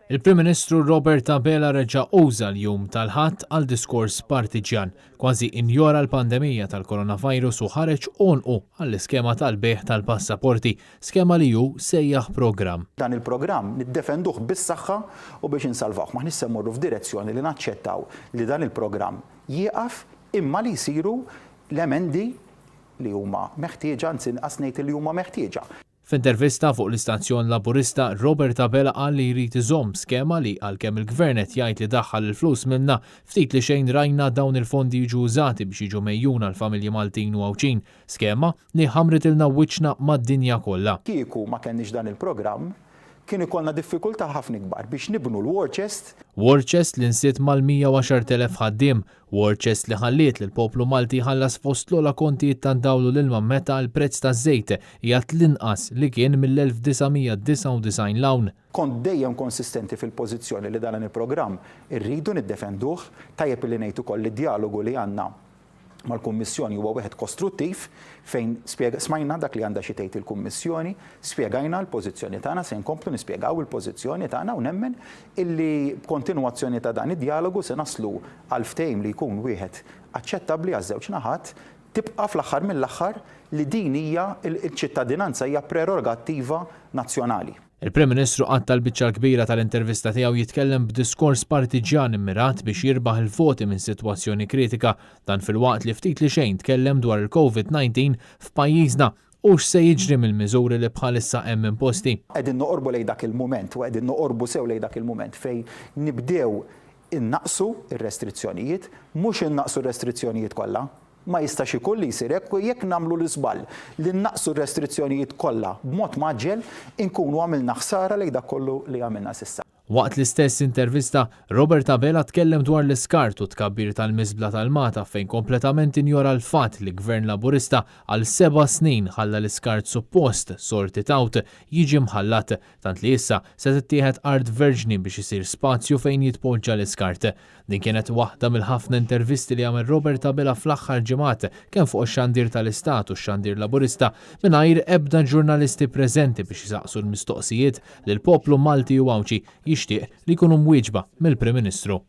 Il-Prim Ministru Robert Abela reġa' uża l-jum tal-Ħadd għal diskors partiġjan, kważi injora l-pandemija tal-coronavirus u ħareġ għonqu għall-iskema tal-bejgħ tal-passaporti, skema li hu sejjaħ programm. Dan il-programm niddefenduh bis-saħħa u biex insalvawh. M'aħniex se mmorru f'direzzjoni li naċċettaw li dan il-programm jieqaf imma li jsiru l-emendi li huma meħtieġa, anzi inqas ngħid li huma meħtieġa. F'intervista fuq l-istazzjon Laburista, Robert Abela qal li jrid iżomm skema li għalkemm il-Gvern qed jgħid li daħħal il-flus minnha, ftit li xejn rajna dawn il-fondi jiġu użati biex jiġu megħjuna l-familji Maltin u Għawdxin. Skema li ħammritilna wiċċna mad-dinja kollha. Kieku ma kellniex dan il-programm, kien ikollna diffikultà ħafna ikbar biex nibnu l-war chest. War chest li nsiet mal-110,000 ħaddiem War chest li ħalliet lill-poplu Malti jħallas fost l-ogħla kontijiet tad-dawl u l-ilma meta l-prezz taż-żejt qiegħed l-inqas li kien mill-1999 'l hawn. Kont dejjem konsistenti fil-pożizzjoni li dan il-programm irridu niddefenduh. Tajjeb illi ngħid ukoll li d-djalogu li għandna mal-Kummissjoni huwa wieħed kostruttiv fejn smajna dak li għandha xi tgħid il-Kummissjoni, spjegajna l-pożizzjoni tagħna, se nkomplu nispjegaw il-pożizzjoni tagħna u nemmen illi b'kontinwazzjoni ta' dan id-djalogu se naslu għal ftehim li jkun wieħed aċċettabbli għaż-żewġ naħat, tibqa' fl-aħħar mill-aħħar li din hija l-ċittadinanza hija prerogattiva nazzjonali. Il-Prim Ministru qatta' l-biċċa l-kbira tal-intervista tiegħu jitkellem b'diskors partiġġjan immirat biex jirbaħ il-voti minn sitwazzjoni kritika. Dan filwaqt li ftit li xejn tkellem dwar il-Covid 19 f'pajjiżna u x'se jiġri mill-miżuri li bħalissa hemm imposti. Qegħdin noqorbu lejn dak il-mument u qegħdin noqorbu sew lejn dak il-mument fejn nibdew innaqqsu r-restrizzjonijiet, mhux innaqqsu r-restrizzjonijiet kollha. Ma jistax ikun li jsir hekk u jekk nagħmlu l-iżball li nnaqqsu r-restrizzjonijiet kollha b'mod mgħaġġel, inkunu għamilna ħsara lejn dak kollu li għamilna s'issa. Waqt l-istess intervista, Robert Abela tkellem dwar l-iskart u t-tkabbir tal-miżbla tal-Magħtab fejn kompletament injora l-fatt li Gvern Laburista għal seba' snin ħalla l-iskart suppost sorted out jiġi mħallat, tant li issa se tittieħed art verġni biex isir spazju fejn jitpoġġa l-iskart. Din kienet waħda mill-ħafna intervisti li għamel Robert Abela fl-aħħar ġimgħat kemm fuq ix-xandir tal-Istat u x-xandir Laburista mingħajr ebda ġurnalisti preżenti biex isaqsu l-mistoqsijiet li l-poplu Malti u Għawdxi jixtieq li jkunu mwieġba mill-Prim Ministru.